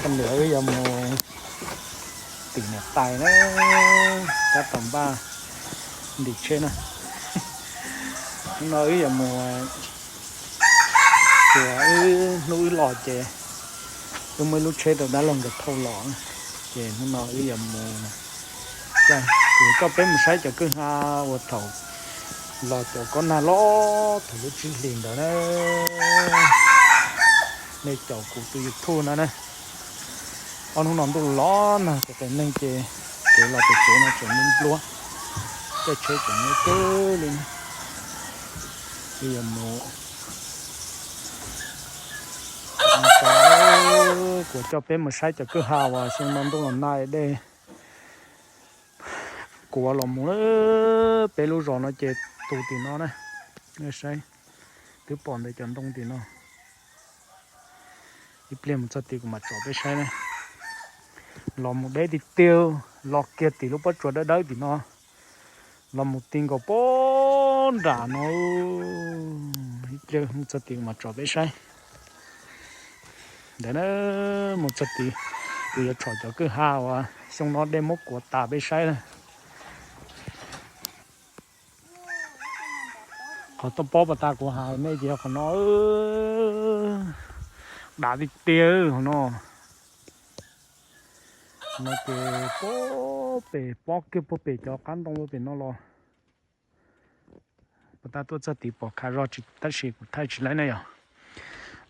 Hnub no wb yuav mus tim niam tais na, tab tom npaj ntim tsheb na. Hnub no wb yuav mus, tsuas wb hnub wb los ces wb muaj ib lub tsheb rau dab laug nkawd thauj los na. Ces hnub no wb yuav mus, kuv coj peb mus saib cov kwj ha uas thaum los cov kob nag los thaum lub tsib hlis ntawd na. Nej caum kuv tus YouTube no na. Ob hnub no ntuj los nag ces qias neeg ces kev los pem tsev no tseem nplua, caij tsheb tseem nyuaj kawg li na. Wb yuav mus, kuv coj peb mus saib cov kwj ha uas xyoo no ntuj los nag dej. Kuv los mus, peb lub zos no ces tu tim no na. Nej saib, twb pom ntawm cov ntoo tim no. Ib pliag mus txog tid kuv mam tsom peb saib na. Los mus deb tiag tiag, los kiag tim lub pob tsuas dawb dawb tim no, los mus ti nkaus pem nram no. Ib pliag mus txog tid kuv mam tsom peb saib. Ntawd na, mus txog tid kuv yuav tsom cov kwj ha uas xyoo no dej muab kuav tas peb saib na. Qhov toj pob pas tas kuv hais nej ces yog qhov no, dav tiag tiag qhov no. No ces pob pem, pob kiag puag pem cov qab ntoo puag pem no los. Pas tas tuaj txog tid pom khav zog tab sis kuv thaij tsis laib na yog.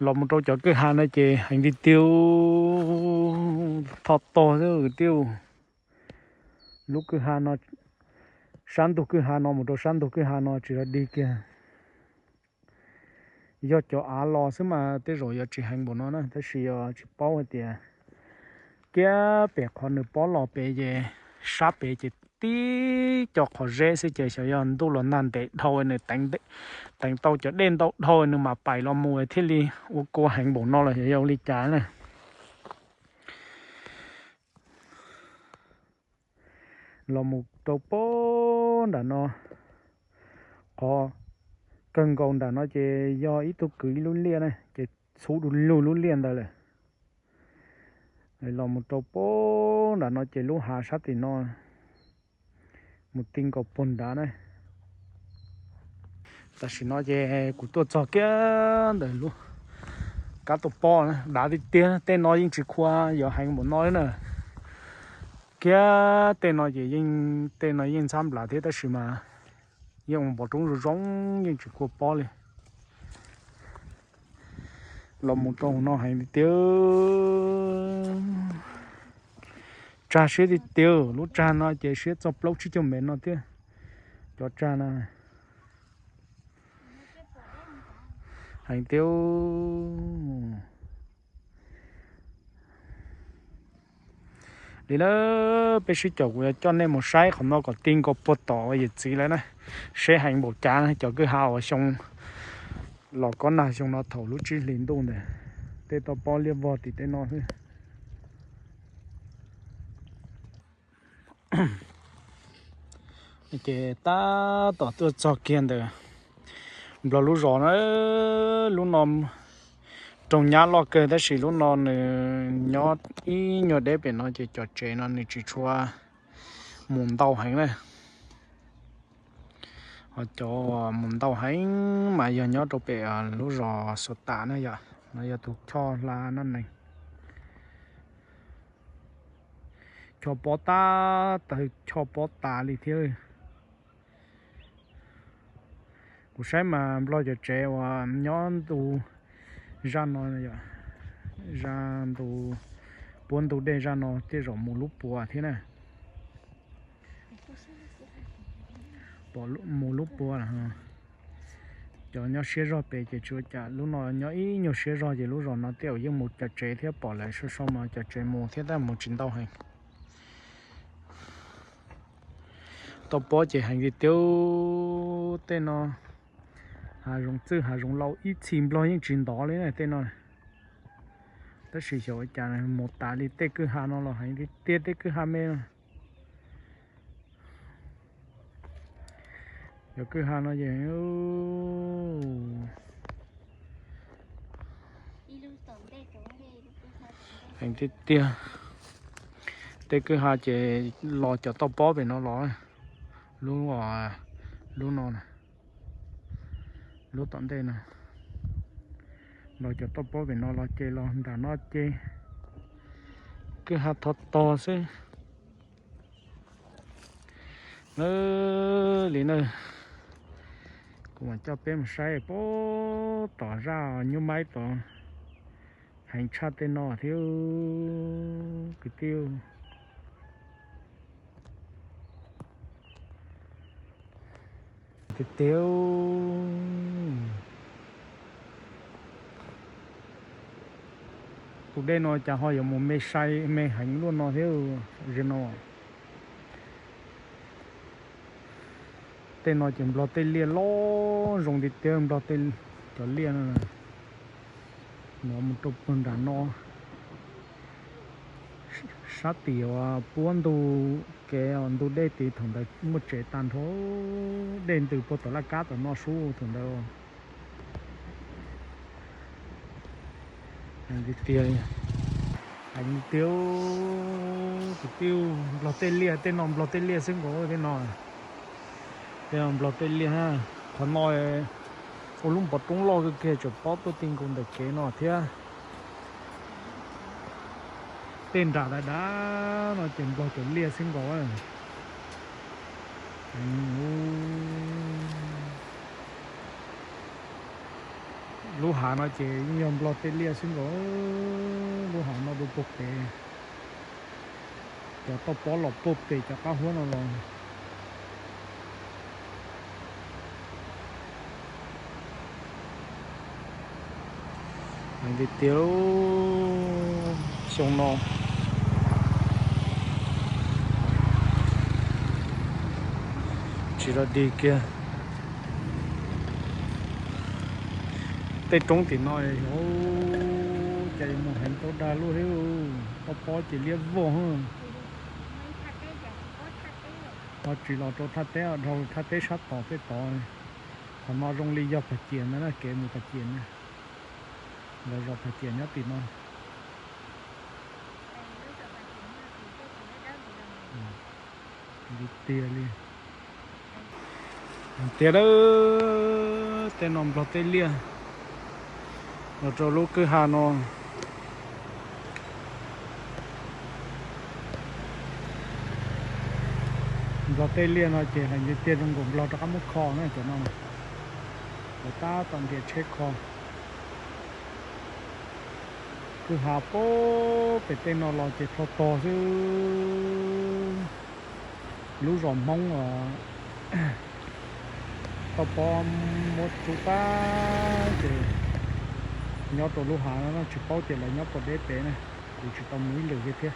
Los mus rau cov kwj ha no ces heev tiag tiag, tho tog xwb tiag. Lub kwj ha no, sab ntug kwj ha no mus rau sab ntug kwj ha no tsis yog dig kiag. Yog cov av los xwb mas tej zaum yuav tsis heev npaum no na, tab sis yog tsis paub hais tias kiag pem qhov nws pob los pem ces sab pem ces tib co qhov zeb xwb ces xyov yog ntuj los nag ntev dhau nws teev tau cov dej ntau dhau nws mam pais los mus thiaj li ua kua heev npaum no los xyov yog ua li cas na. Los mus rau pem nram no, qhov kawg nkaus nram no ces yog ib tug kwv ib lub liaj na, ces txhub du lug lub liaj ntawd lawm. Los mus rau pem nram no ces lub hav sab tim no mus ti nkaus puag nrad na. Tam sim no ces kuv tuaj txog kiag ntawm lub kab tuaj pob na, dav tiag tiag, tej no yeej tsis khua yuav heev npaum no li na. Kiag tej no ces yeej, tej no yeej ntxhab nplas thiab tab sis mas yeej ua npov roob zoo zoo, yeej tsis khua pob li. Los mus rau hauv no heev tiag tiag. Tsag siab tiag tiag, lub tsag no ces siab txog plaub tsib caug mev no thiab. Cov tsag no heev tiag. Li na, peb sib caum kuv yuav coj nej mus saib qhov no kom ti nkaus puag tom yawm txiv lawm na, seb heev npaum cas cov kwj ha uas xyoo los kob nag xyoo no thaum lub tsib hlis ntuj ntawd, tej toj pob liab vog tim tej no xwb. Ces tab tom tuaj txog kiag ntawm Nplog lub zos na, lub no rooj nyab loj kawg tab sis lub no nws nyob ib nyuag deb pem no ces cov tsev no nws tsis tshua mus ntau heev na. Ho cov mus ntau heev mas yog nyob rau pem lub zos Xuas Tas na yom, no yog tus choj hla Naj Nees. Choj pob tab tawg, choj pob tas li thiab. Kuv saib mas Nplog cov tsev uas nyob ntu zaj no, zaj ntu, puab ntu dej zaj no tej zaum mus lub puas thiab na. Pom mus lub puas lawm. Cov nyob siab zog pem ces tsis ua cas, lub no nyob ib nyuag siab zog ces lub zos no tej zaum yeej mus cov tsev thiab, pom lawv sau sau mas cov tsev mus thiab tab mus tsis ntau heev. Toj pob ces heev tiag tiag. Tej no hav zoov txwj hav zoov laus ib txhis Nplog yeej tsis ntov li na tej no. Tab sis xyov ua cas mus tas li tej kwj ha no los heev tiag tiag tej kwj ha me no. Cov kwj ha no ces, Heev tiag tiag. Tej kwj ha ces los cov toj pob pem no los. Lub, lub no, lub tom ntej no, los cov toj pob pem no los ces los nram no ces kwj ha tho tog xwb. Nawb, li na, kuv mam coj peb mus saib puag tom zaj nyuj maib tod, heev tshaj tej no thiab kwv tij. Tiag tiag, tus dej no cas ho yuav mus me sai me heev luaj no thiab ze no. Tej no ces nplog tej liaj loj zoo tiag tiag, nplog tej, cov liaj no. Nov mus rau puag nram no, sab tim uas puab ntug kev ntug dej tid, thaum ntawd muaj tsev tag nrho, dej ntws puag tom laj kab tom no sub thaum ntawd. Heev tiag tiag, heev tiag, kwv tij. Nplog tej liaj, tej no nplog tej liaj xwb nkaus tej no. Tej no nplog tej liaj, qhov no ua lub npov roob loj kawg kiag tseem pob tuaj ti nkaus ntawm kev no thiab. Tej nram dav dav no ces nplog cov liaj xwb nkaus. Lub hav no ces yeej yog nplog tej liaj xwb nkaus. Lub hav no dua puag pem, cov toj pob los puag pem cov qab huab no los. Heev tiag tiag, xyoo no tsis los dig kiag. Tej roob tim no, cas yuav mus heev tau dag luaj thiab. Toj pob ces liab vog. Ho tsis los rau thaj teb, dhau thaj teb sab tod pem tod. Qhov no zoo li yog Phav Ciam ntag na, kev mus Phav Ciam na. Lawv zos Phav Ciam nyob tim no. Li tiag li. Tiag, tej no nplog tej liaj los rau lub kwj ha no. Nplog tej liaj no ces heev tiag tiag, zoo nkaus nplog rov qab muab kho na cov no. Lawv tab tom ntiav tsheb kho. Kwj ha puag pem tej no los ces tho tog xwb. Lub zos Hmoob uas toj pob muab tsub tag ces nyob rau lub hav no tsis paub tias lawv nyob puas deb pem na. Kuv tsis tau mus ib lwm li thiab.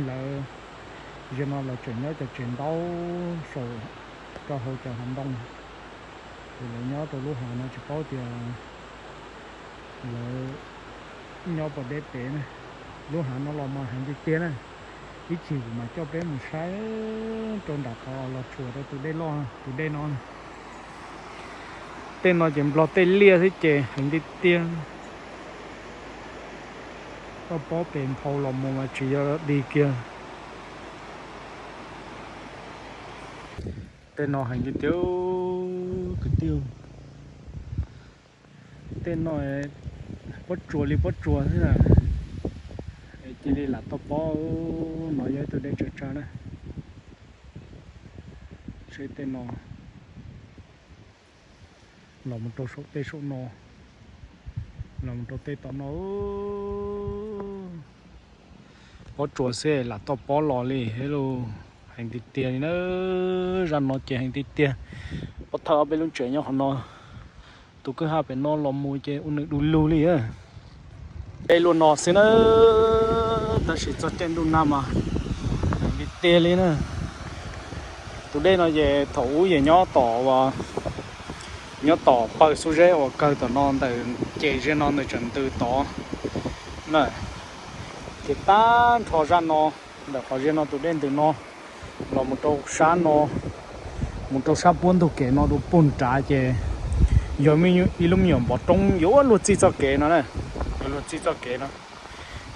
Lawv, zaum no lawv tseem nyob cov tsev ntaub saum rau hauv cov hav ntoo, ces lawv nyob rau lub hav no tsis paub tias lawv nyob puas deb pem na. Lub hav no los mas heev tiag tiag na. Ib chim kuv mam coj peb mus saib rau nram qhov los tshuam rau tus dej loj, tus dej no. Tej no ces nplog tej liaj xwb ces heev tiag tiag. Toj pob pem nphau los mus mas tsis yog dig kiag. Tej no heev tiag tiag kwv tij. Tej no pob tsuas li pob tsuas xwb na. Cia li lam toj pob no yog ib tug dej tsawg tsawg na. Seb tej no los mus rau saum tej saum no, los mus rau tej tom no. Pob tsuas xwb lam toj pob los li thiab lauj. Heev tiag tiag li na. Zaj no ces heev tiag tiag. Pov thawj ob peb lub tsev nyob qhov no, tus kwj ha pem no los mus ces ua nws du lug li. Dej luaj no xwb na, tab sis txog caij ntuj nag mas heev tiag tiag li na. Tus dej no ces thaum ub ces nyob tom, nyob tom pawg xub zeb uas kawg tom no ntawm ces ze no ntawm tseem ntws tod na. Ces tag nrho zaj no, ntawm qhov ze no tus dej ntws no los mus rau sab no, mus rau sab puab ntug kev no rau puag nrad ces Yog ib lub me nyuam npov roob yuav luag txij txoj kev no na, yuav luag txij txoj kev no,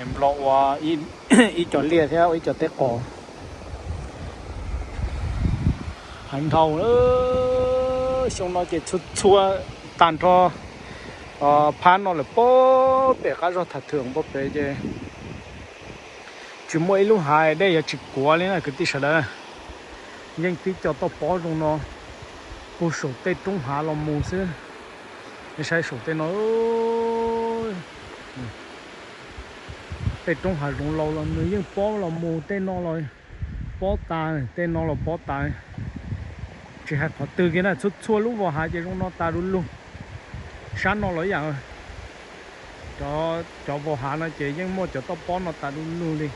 nplo ua ib co liaj thiab ua ib co teb qos. Heev dhau, xyoo no ces txhua txhua tag nrho phab no lawm, pob pem qab zog tham thwm pob pem ces tsis muaj ib lub hav dej yuav tsis kuav li na kwv tij sawv daws. Yeej tib co toj pob zoo no puag saum tej roob hav los mus xwb. Nej saib saum tej no, tej roob hav zoov laus los nws yeej pob los mus, tej no los pob tas, tej no los pob tas. Tsis hais qhov twg kiag na, txhua txhua lub vos hav ces zoo no tas du lug. Sab no los ib yam, cov vos hav no ces yeej muaj cov toj pob no tas du lug li.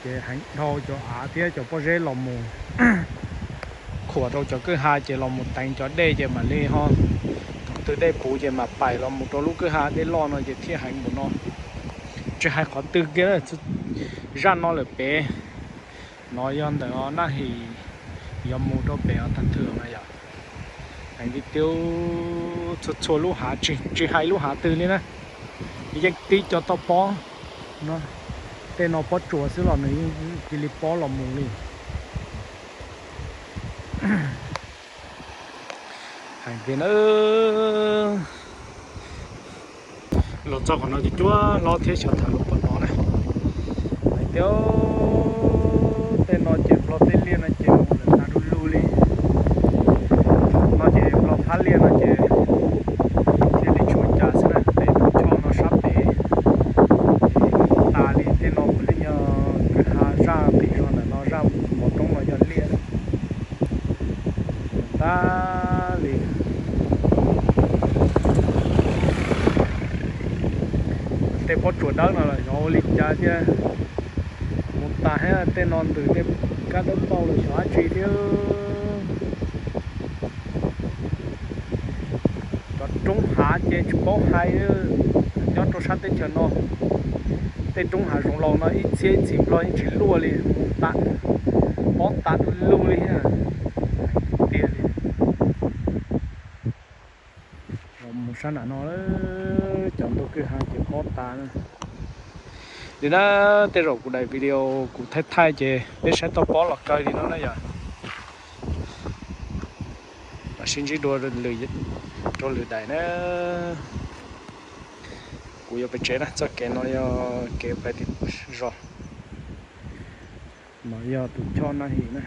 Ces heev dhau, cov av thiab cov pob zeb los mus khuam rau cov kwj ha ces los mus teev cov dej ces mam li ho, thaum twg dej puv ces mam pais los mus rau lub kwj ha dej loj no ces thiaj heev npaum no. Tsis hais qhov twg kiag, zaj no lawm pem no yog ntawm Naj Him yuav mus rau pem Tham Thwm na yom. Heev tiag tiag, txhua txhua lub hav, tsis hais lub hav twg li na, yeej tib co toj pob no, tej no pob tsuas xwb los nws yeej cia li pob los mus li. Heev tiag na. Los txog qhov no ces cuag hlob thiab xyov tham lus pom no na. Hais tias tej no ces nplo tej liaj no ces mus lawm tas du lug li. No ces nplo phab liaj no ces thiaj li tshuav cas xwb na, pem tus choj no sab pem tas li. Tej no puav leej yog kwj ha zaj pem zog ntawm no, zaj npov roob no yog liaj tag li. Tej pob tsuas dawb no los xyov ua li cas thiaj mus tas thiab, tej no ntws tej kab dawb paug los xyov dab tsi thiab. Cov roob hav ces tsis paub hais, nyob rau sab teb chaws no, tej roob hav zoov laus no ib txhiab ib txhis nplog yeej tsis luaj li, mus tas, pob tas du lug li. Tiag li. Los mus sab nram no, cov ntug kwj ha ces pob tas na. Li na, tej zaum kuv daim video kuv thaij thaij ces peb saib toj pob los kawg li no na yom. Mam sib ntsib dua rau lwm daim na. Kuv yuav pem tsev na, txoj kev no yog kev pais tim zos. No yog tus choj Naj Him na.